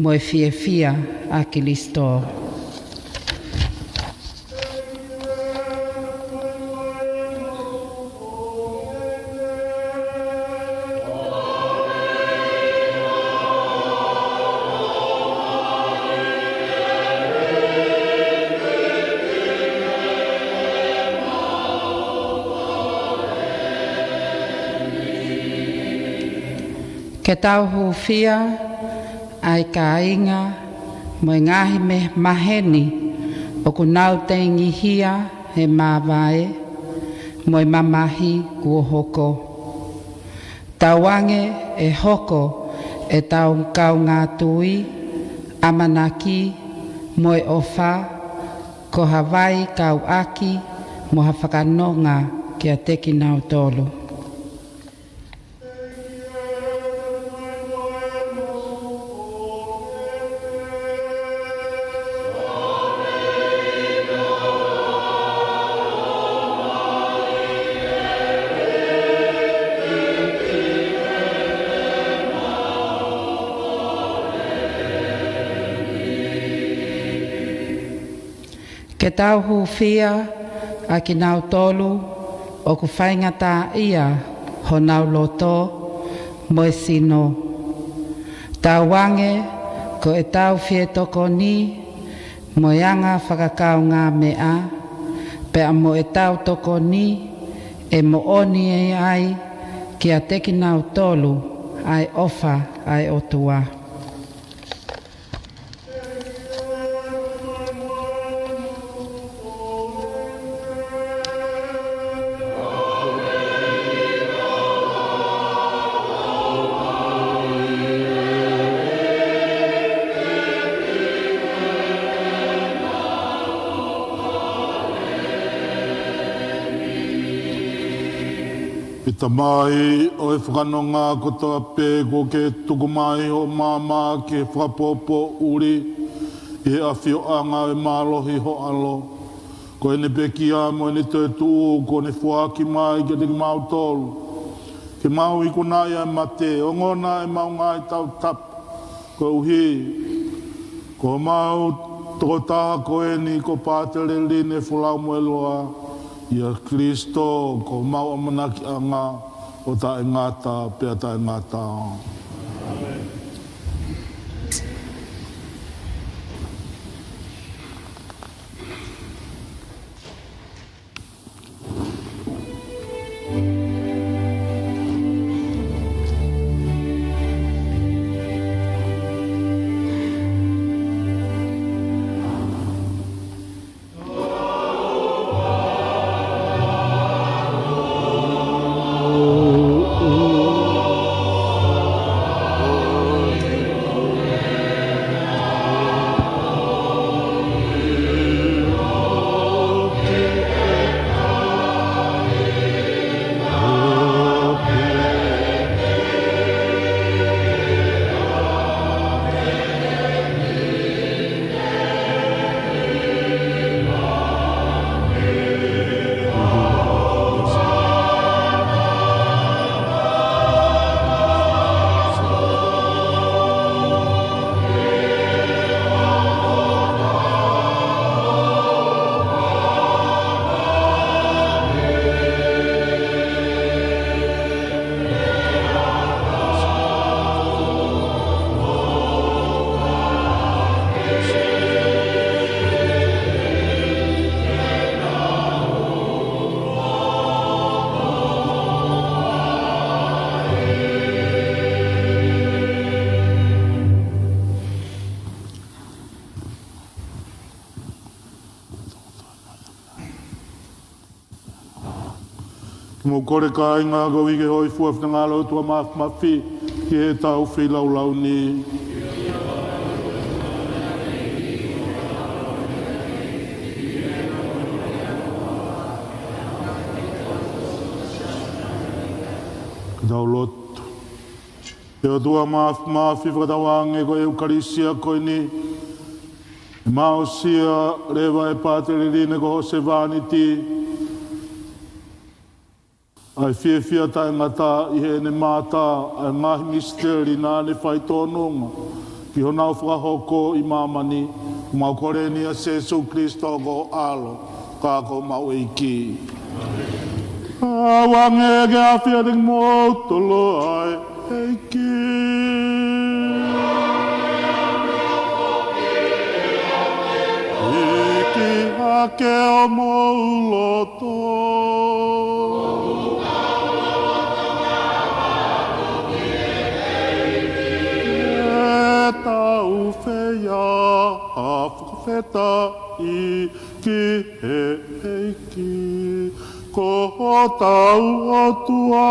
mo e fiefia ʻa Kilisitō. Ke tau hūfia ʻa e kāinga mo e ngaahi me-, maheni ʻoku nau tengihia he māvae mo e mamahi kuo hoko. Tauange ʻe hoko ʻetau kaungā tui, ʻamanaki mo e ʻofa ko ha vai kauʻaki mo ha fakanonga kiate kinautolu. Ke tau hūfia ʻa kinautolu ʻoku faingataʻaʻia honau loto mo e sino. Tauange ko ʻetau fietokoni mo e anga fakakaungāmeʻa, pea mo ʻetau tokoni ʻe moʻoni ai kiate kinautolu ʻa e ʻofa ʻa e ʻOtua. ʻE Tamai, ʻo e fakanonga kotoa pē kuo ke tuku mai hoʻo maama ki he fakapoʻupoʻuli ʻi he ʻafioʻanga ʻo e mālohi ho ʻAlo. Ko ʻene pekia mo ʻene toetuʻu kuo ne foaki mai kiate kimautolu ke mau ikunaʻi ʻa e mate, ongona ʻemau ngaahi tautapa, koeʻuhi ko homau tokotaha ko eni ko Pātele Line Folau Moeloa, ʻia Kilisitō ko homau ʻamanakiʻanga ʻo taʻengata pea taʻengata. Ke mou kole kāinga koeʻuhi ke hōifua finangalo ʻo e ʻOtua Māfimafi ki heʻetau feilaulau ni. Tau lotu. ʻE ʻOtua Māfimafi, fakatauange ko e ʻEukalisia ko eni, ʻe mau aʻusia leva ʻe Pātele Line ko Hosevāniti ʻa e fiefia taʻengata ʻi heʻene mātā ʻa e ngaahi misiteli naʻa ne fai tōnunga ki honau fakahoko ʻi māmani. Mau kole ni ʻia Sēsū Kalaisi ko ho ʻAlo, ka ko homau ʻEiki. Tauange ke ʻafio kimoutolu ʻa e ʻEiki. ʻEiki hake homou loto. ʻE tau fai ha fakafetaʻi ki he ʻEiki, ko hotau ʻOtua.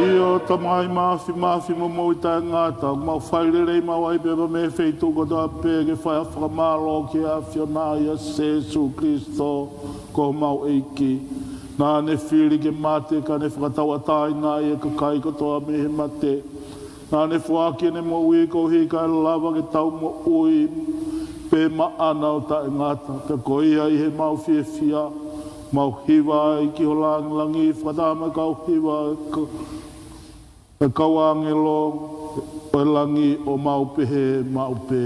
ʻIo, Tamai Māfimafi mo moʻui taʻengata, mau fai lelei maʻu ai pē mei he feituʻu kotoa pē ke fai ha fakamālō ki he ʻAfiona ʻia Sēsū Kalaisi ko homau ʻEiki. Naʻa ne fili ke mate, ka ne fakatauʻatāinaʻi e kakai kotoa mei he mate. Naʻa ne foaki ʻene moʻui koeʻuhi kae lava ke tau moʻui pē maʻana ʻo taʻengata. Pea ko ia ʻi heʻemau fiefia, mau hiva ai ki ho lāngilangi, fakataha mo e kau hiva ʻa e ka-, ʻa e kau ʻāngelo ʻo e langi, ʻo mau pehē maʻu pē.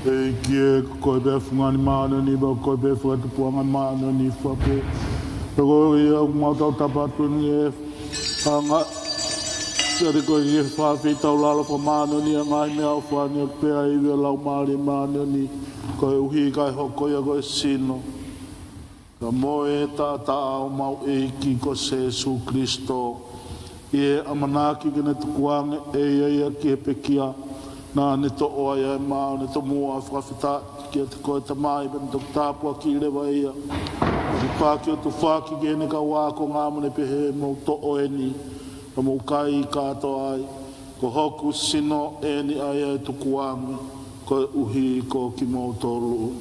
ʻEiki ē, ko koe pē ʻa e fungani māʻoniʻoni, pea ko koe pē ʻa e fakatupuʻanga māʻoniʻoni fua pē. Pea ko ia ʻoku mau tautapa atu ni ʻe hanga kiate koe ke fai ʻetau lalo fakamāʻoniʻoni ʻa e ngaahi meʻa ʻoku fai ni ʻaki pē ʻa e ivi ʻo e Laumālie Māʻoniʻoni, koeʻuhi kae hoko ia ko e sino pea mo e taʻataʻa ʻo homau ʻEiki ko Sēsū Kalaisi. ʻI he ʻamanaki ke ne tukuange ʻe ia ia ki he pekia, naʻa ne toʻo ai ʻa e mā ʻo ne tomuʻa fakafetaʻi kiate koe Tamai, pea ne toki tāpuakiʻi leva ia. Pea ne paki ʻo tufaki ki heʻene kau ākonga mo ne pehē, mou toʻo eni, pea mou kai kātoa ai. Ko hoku sino eni ʻa ia ʻe ne tukuange koeʻuhi ko kimoutolu.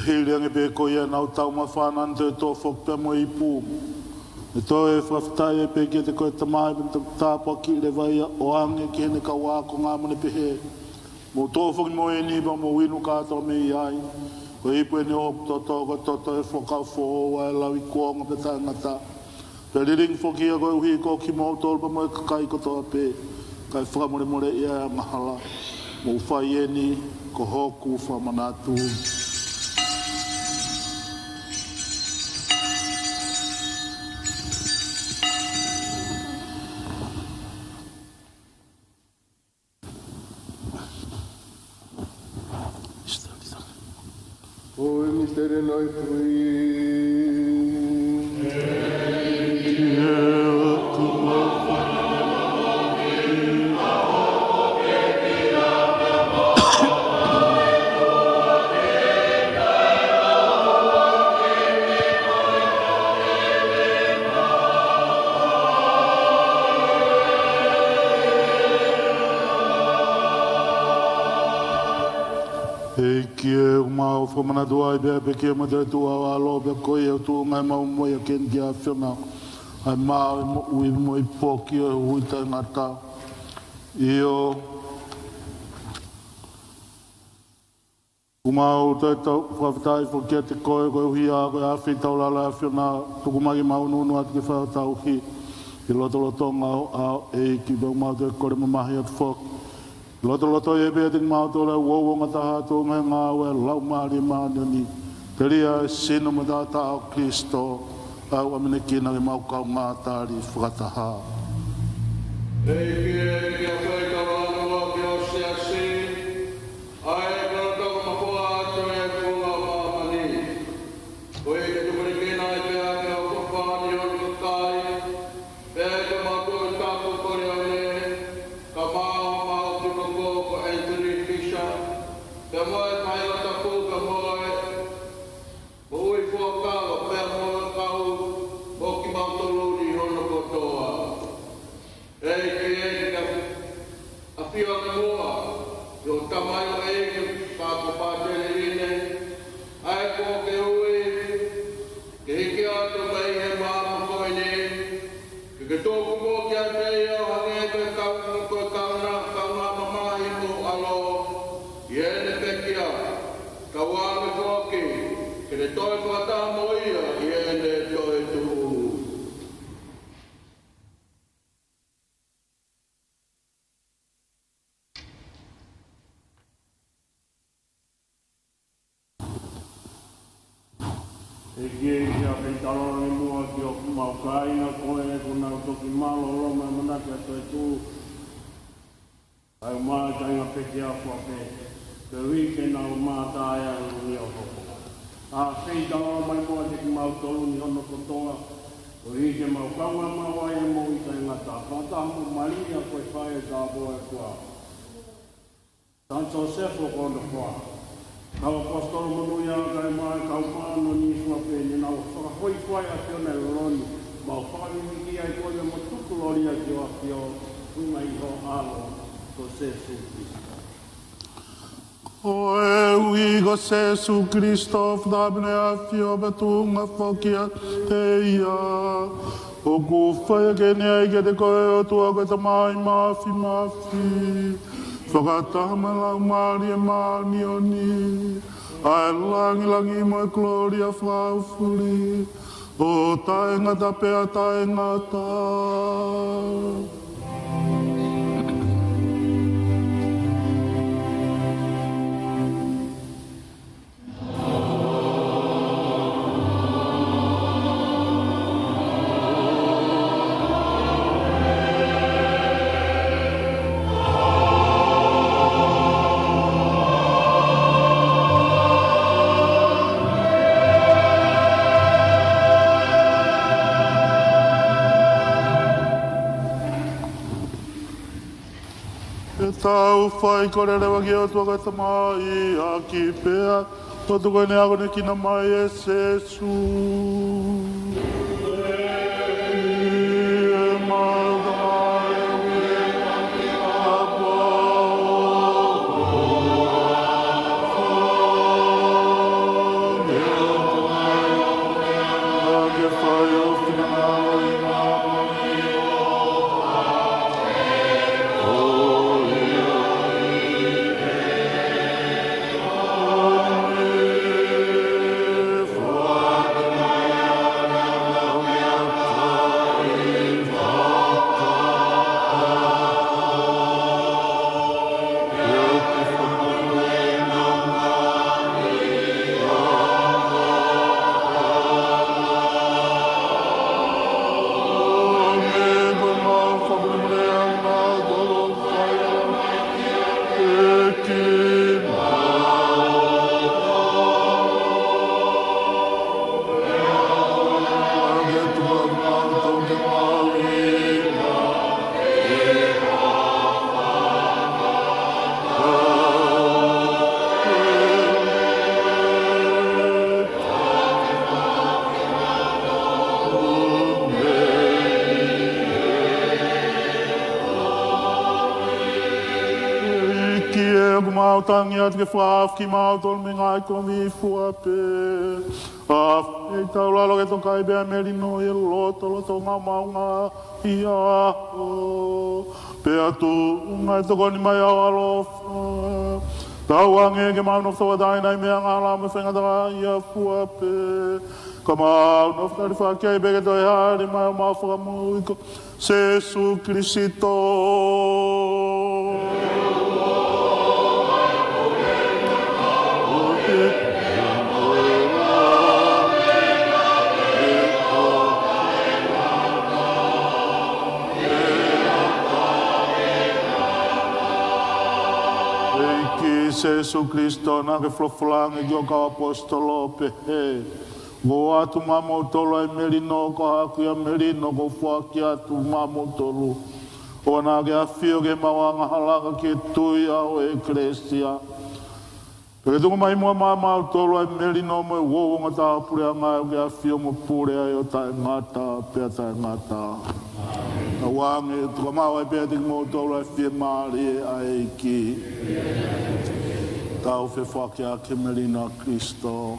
Hili ange pē ko ia ʻenau taumafana, naʻa ne toe toʻo foki pea mo e ipu, ne toe fakafetaʻi pē kiate koe Tamai, pea ne toki tāpuakiʻi leva ia, ʻoange ki heʻene kau ākonga mo ne pehē, mou toʻo foki mo eni pea mou inu kātoa mei ai. Ko e ipu eni ʻo hoku toto, ko e toto ʻo e fuakava foʻou ʻa e lauikuonga pea taʻengata. Pea lilingi foki ia koeʻuhi ko kimoutolu pea mo e kakai kotoa pē, kae fakamolemoleʻi ʻa e angahala. Mou fai eni ko hoku fakamanatu. Ko e misiteli ʻo e tui. ʻEiki ē, ʻoku mau fakamanatu ai pē ʻa e pekia mo e toetuʻu ʻa ho ʻAlo, pea ko ia ʻoku tuʻunga ʻemau moʻui ʻaki eni ki he ʻAfiona, ʻa e maʻu ʻo e moʻui mo e ipu ki he ʻaho ʻe taʻengata. ʻIo, ʻoku mau toe tau fakafetaʻi foki kiate koe, koeʻuhi ko e ʻafeitaulalo ʻa e ʻAfiona, tuku mai ke mau ʻunuʻunu atu ke fakatauhi ʻi he lotolotonga ʻo ho ʻao, ʻEiki, pea ʻoku mau toe kole mamahi atu foki. Lotoloto ia pē ʻiate kimautolu ʻa e uouangataha ʻa e tuʻunga ʻo e ngāue ʻa e Laumālie Māʻoniʻoni, telia ʻa e sino mo e taʻataʻa ʻo Kalaisi, ʻa ia ʻoku ʻamanekina ke mau kaungā tali fakataha. ʻEiki ē, ke ke ʻafeitaulalo muʻa ki ho siasi, ʻa ia kuo toko mafoa atu ʻi he funga ʻo māmani. Koeʻuhi ke tukulekina ai pē ʻaki ho kofā ni hono kakai, pea ke mau toe tapu ko Leone, kae ʻumaʻā homau ʻepikopō ko Anthony Fisher, pea mo e faʻahinga tapu pea mo e moʻui fuakava, pea mo e kau mo kimautolu ni hono kotoa. ʻEiki ē, ke ke ʻafio ʻaki muʻa ki ho tamaioʻeiki, ko Pātele Line, ʻa ia kuo ke ui ke hiki atu mei he maama ko eni, ke ke tuku muʻa kiate ia ʻo hangē ko e kau, ko e kauna, kaungā mamahi mo ho ʻAlo ʻi heʻene pekia, kae ʻumaʻā foki ke ne toe fakataha mo ia ʻi heʻene toetuʻu. ʻEiki ē, ke ke ʻafeitaulalo muʻa ki homau kāinga ko ē kuo nau toki mālōlō mo e ʻamanaki ʻa e toetuʻu, kae ʻumaʻā ʻa e kāinga pekia kotoa pē, koeʻuhi ke nau mamata ʻi he ʻaho ni ʻo hoko. ʻAfeitaulalo mai muʻa kiate kimautolu ni hono kotoa, koeʻuhi ke mau kaungā maʻu ai ʻa e moʻui taʻengata, fakataha mo Malia ko e faʻē tapu ʻo e ʻOtua, Sangʻi Siosefa ko hono hoa, kau ʻaposetolo monūʻia, kae ʻumaʻā ʻa e kau māʻoniʻoni kotoa pē, ne nau fakahōifua ʻa e ʻAfiona ʻi he lolo ni, mau fakaviviki ai koe mo tukuloli ʻaki ho ʻAfio, tuʻunga ʻi ho ʻAlo ko Sīsū Kalaisi. Koeʻuhi ko Sīsū Kalaisi, fakatāpuni ʻa e ʻAfio pea tuʻunga foki kiate ia, ʻoku fai ʻaki eni ʻa e ʻEiki kiate koe, ʻOtua ko e Tamai Māfimafi, fakataha mo e Laumālie Māʻoniʻoni, ʻa e lāngilangi mo e kolōlia fakaʻaufuli, ʻo taʻengata pea taʻengata. Ke tau faikole leva ki he ʻOtua ko e Tamai, ʻaki pē ʻa e lotu ko eni ʻa ia kuo ʻamanekina mai ʻe Sīsū. ʻOku mau tangi atu ke fakahaofi kimautolu mei he ngaahi kovi fua pē. Afeʻi taulalo ke tokai pea melino ʻi he lotolotonga maʻunga ʻi he ʻaho. Pea tuʻunga ʻe tokoni mai ʻa ho ʻaloʻofa. Tauange ke mau nofo tauʻatāina ʻi he meʻa angahala mo e faingataʻaʻia fua pē. Ka mau nofo tali fakakei pē ke toe hāʻele mai homau Fakamoʻui ko Sīsū Kalaisi. ʻEiki Sīsū Kalaisi, naʻa ke folofola ange ki ho kau ʻaposetolo ʻo pehē: Kuo u ʻoatu maʻamoutolu ʻa e melino, ko haʻaku ia melino kuo u foaki atu maʻamoutolu. ʻOua naʻa ke ʻafio ki heʻemau angahala, ka ke tui ʻa ho ʻEkelesia. Pea ke tuku mai muʻa maʻamoutolu ʻa e melino mo e uouangataha ʻo e puleʻanga, ʻo ke ʻafio mo pule ai ʻo taʻengata pea taʻengata. Tauange, tuku maʻu ai pē ʻiate kimoutolu ʻa e fiemālie ʻa e ʻEiki. Tau fefoakiʻaki he melino ʻa Kalaisi.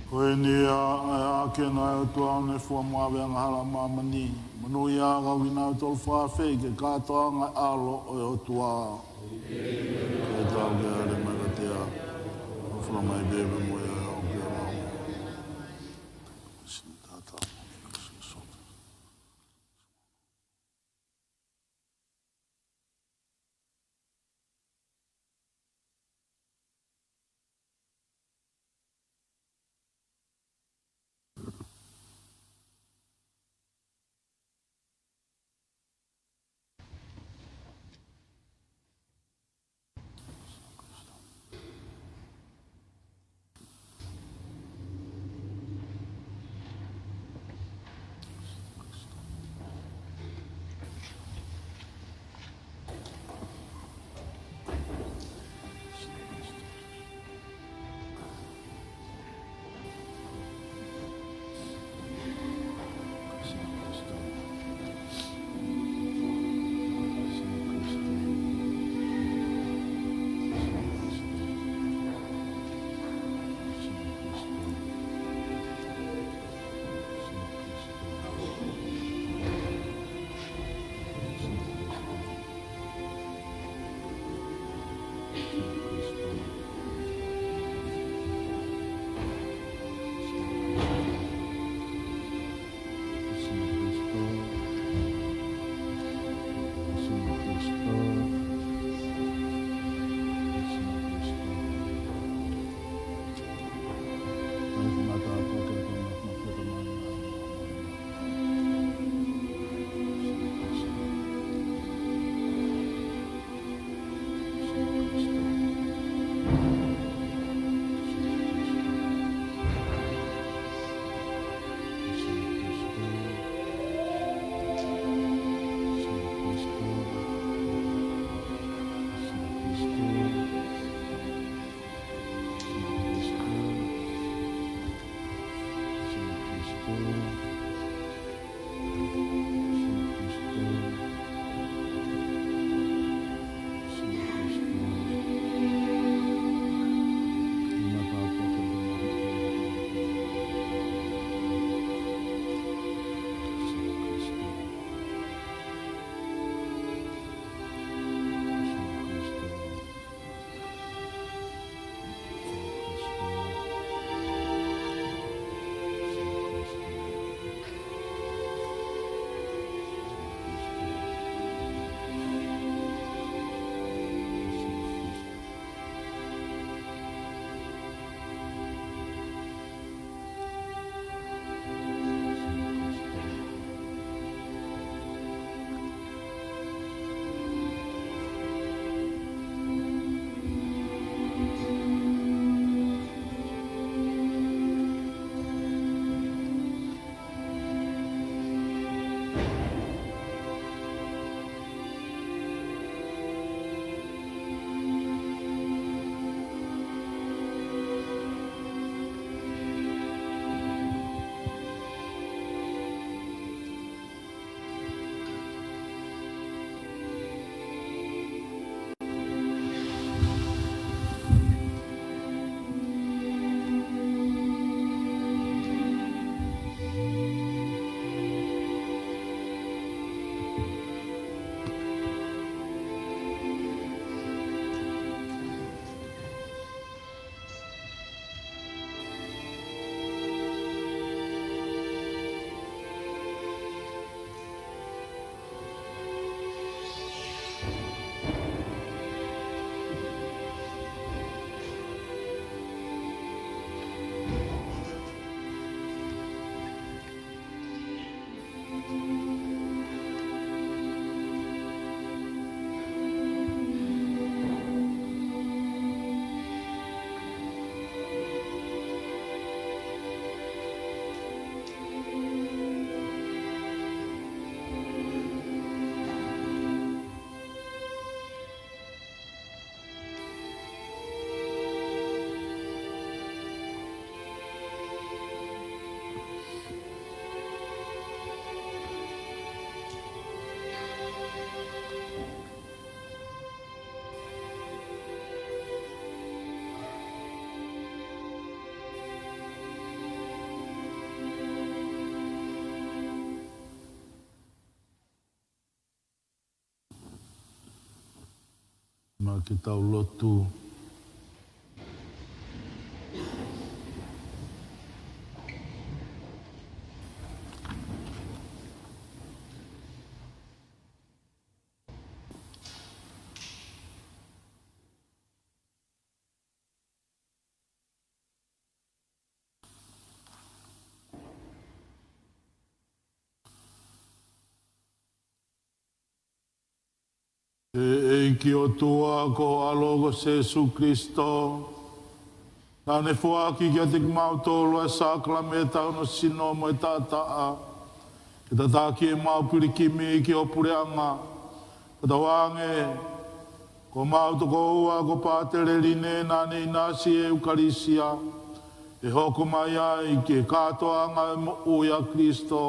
Ko eni ia ʻa e ʻAlo ʻo e ʻOtua, ʻoku ne fua mo ʻave ʻa e angahala ʻo māmani. Monūʻia ʻa kinautolu ʻoku fakaafeʻi ki he kātoanga ʻo e ʻAlo ʻo e ʻOtua. Ke tau ke ale mai ka tea. ʻO fula mai pē pea mo ia ʻoku ke lau. Ke tau lotu. ʻE ʻEiki ʻOtua, ko ho ʻAlo ko Sēsū Kilisitō, naʻa ne foaki kiate kimautolu ʻa e sākalamēniti ʻo hono sino mo e taʻataʻa, ke tataki ʻemau pilikimi ki ho puleʻanga. Fakatauange ko homau tokoua ko Pātele Line naʻa ne ʻinasi ʻi he ʻEukalisia, ʻe hoko mai ai ki he kātoanga ʻo e moʻui ʻa Kilisitō,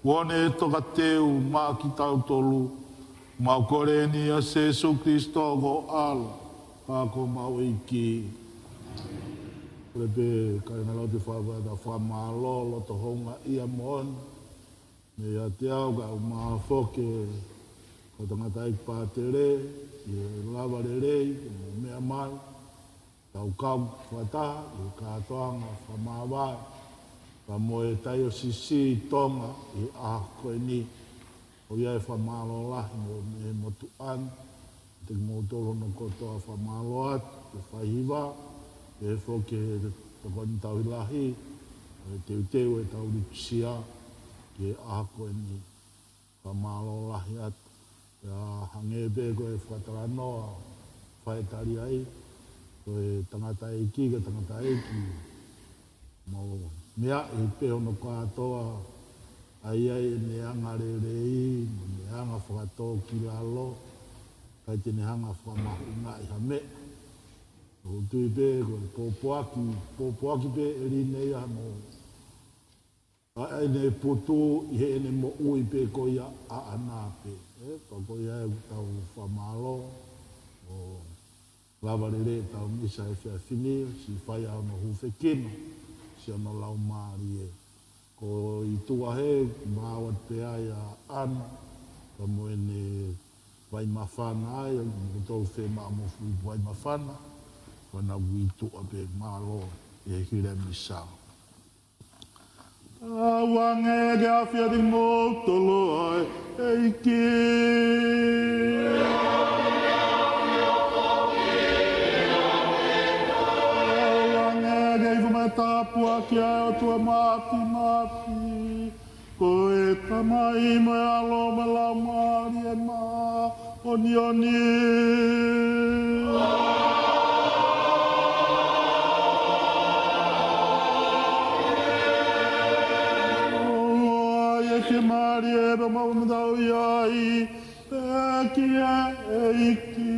kuo ne tokateu maʻa kitautolu. Mau kole ni ʻia Sēsū Kilisitō ko ho ʻAlo, ka ko homau ʻEiki. Kole pē kāinga lotu, fai ʻetau fakamālō loto houngaʻia moʻoni meiate au kae ʻumaʻā foki ko e tangataʻeiki Pātele, ʻi he lava lelei ke mou meʻa mai, tau kau fakataha ʻi he kātoanga fakamāvae pea mo e taiosisi Tonga ʻi he ʻaho ko eni. ʻOku ʻi ai e fakamālō lahi mo e motuʻa ni kiate kimoutolu hono kotoa. Fakamālō atu ki he faihiva, pehē foki ki he tokoni tauhi lahi, ʻo e teuteu ʻetau liposia ki he ʻaho ko eni. Fakamālō lahi atu. Pea hangē pē ko e fakatalanoa fai tali ai, ko e tangataʻeiki, ko e tangataʻeiki mo e meʻa ʻi he pē hono kātoa, ʻa ia ʻi heʻene anga lelei, mo ʻene anga fakatōkilalo, ʻikai te ne hanga fakamahuʻingaʻi ha meʻa. ʻOku ou tui pē ko e pōpoaki, pōpoaki pē ʻe Line ia mo ʻa ʻene putu ʻi heʻene moʻui pē ko ia ʻaʻana pē. ʻE, pea ko ia ʻoku tau fakamālō ʻo lava lelei ʻetau misa he efiafi ni, siʻi fai ʻa hono hūfekina siʻono laumālie. Ko e tuʻa he maau atu pē ai ʻa ʻAna, pea mo ʻene vai māfana ai, mo tau fe maʻa mo fui vai māfana, ko ʻena ui tuʻa pē. Mālō e hila misa. Tauange ke ʻafio ʻiate kimoutolu ʻa e ʻEiki. Tauange ke hifo mai e tāpuaki ʻa e ʻOtua Māfimafi, ko e Tamai mo e ʻAlo mo e Laumālie Māʻoniʻoni. ʻOua ʻe fiemālie pea mau mataʻu ʻi ai, pea ki he ʻEiki.